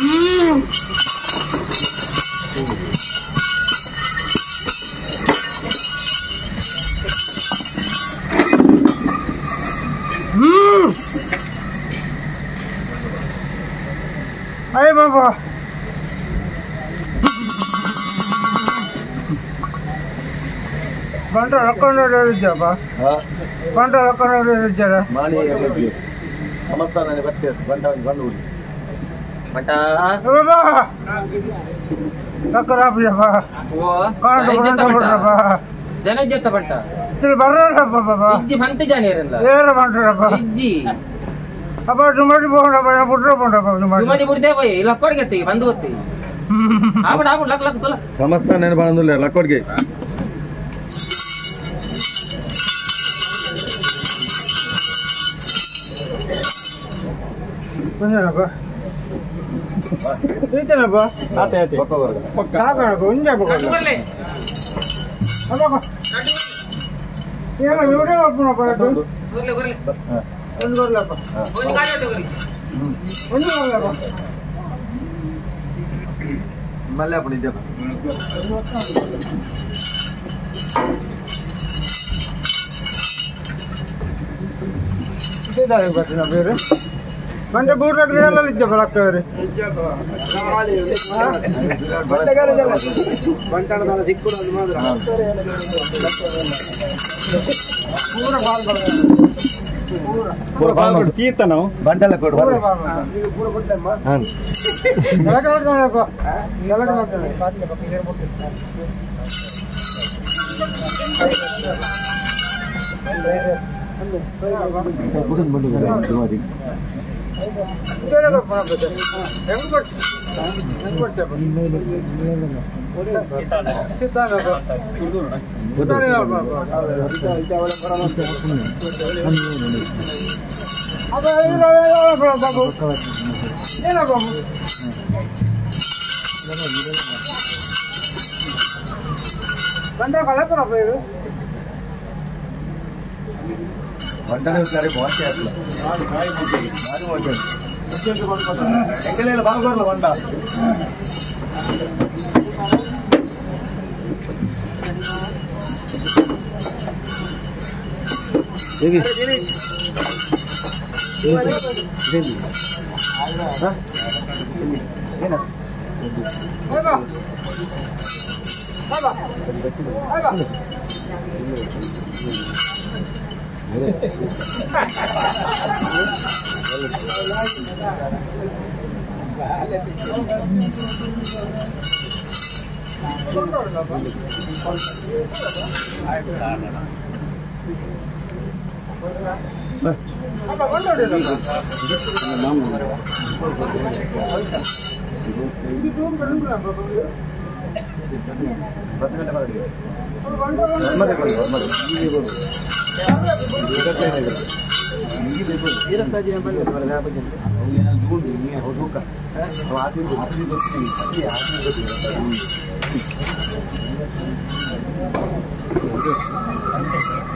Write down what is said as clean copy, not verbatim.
Ay baba. Banta ಲಕ್ಕನ ಇದ್ದಾಪ. ಬಂಟ ಲಕ್ಕನ ಇದ್ದಾರ. ಮಾನಿ ಸಮಸ್ಥಾನನೆ ಬರ್ತೀರ ಬಂಟ ಬಂದು ಬಂಟ ಬಾಬಾ. ಲಕ್ಕನ ಆಪುಜಪ್ಪ. ಓ ಕಾಂಡ ಬಂಟ. ಜನ ಜತ್ತ ಬಂಟ. ಇಲ್ಲಿ ಬರಲ್ಲಪ್ಪ ಬಾಬಾ. ಇಜ್ಜಿ ಬಂತ ಜನ ಇರಲ್ಲ. ಏರ ಬಂಟರಪ್ಪ. ಇಜ್ಜಿ. ಅಪ್ಪ ಡುಮಡಿ ಬೋಂಡಪ್ಪ ಪುಟ್ರ ಬೋಂಡಪ್ಪ ಡುಮಡಿ. ಡುಮಡಿ ಬುಡ್ದೆ ಪೋಯ್ ಲಕ್ಕೋಡ್ಗೆ ಎತ್ತಿ ಬಂದು ಒತ್ತಿ. ಆಪುಡು ಆಪುಡು ಲಕ್ ಲಕ್ ತುಲ. ಸಮಸ್ಥಾನ ಬಂದುಲ್ಲ ಲಕ್ಕೋಡ್ಗೆ. ಒಂಜನಪ್ಪ ಈತನಪ್ಪ ಆತೆ ಆತೆ ಸಾಕಣಪ್ಪ ಒಂಜಪ್ಪ ಅಪ್ಪ ಏನು ವಿಡಿಯೋ ಒಪ್ಪನಪ್ಪ ಗುರ್ಲೆ ಗುರ್ಲೆ ಒಂದು ಬರ್ಲಪ್ಪ ಒಂದು ಗಾಡಿ ಆಟೋ ಗುರ್ಲೆ ಒಂದು ಬರ್ಲಪ್ಪ ಮಲ್ಲೆ ಅಪ್ಪಣ ಇದ್ದಪ್ಪ ಇದಾರೆ ಬರ್ತೀನ ಬೇರೆ ಬಂಡೆ ಬೂರ್ನಾಗ ಎಲ್ಲ ಇದ್ದಪ್ಪ ಲಕ್ಕವ್ರಿ ತೀರ್ಥನ ಬಂಟೆಲ್ಲ ಕೊಡು వంటనే ఒకసారి బాగా ఎంకలేలు బాగా వంట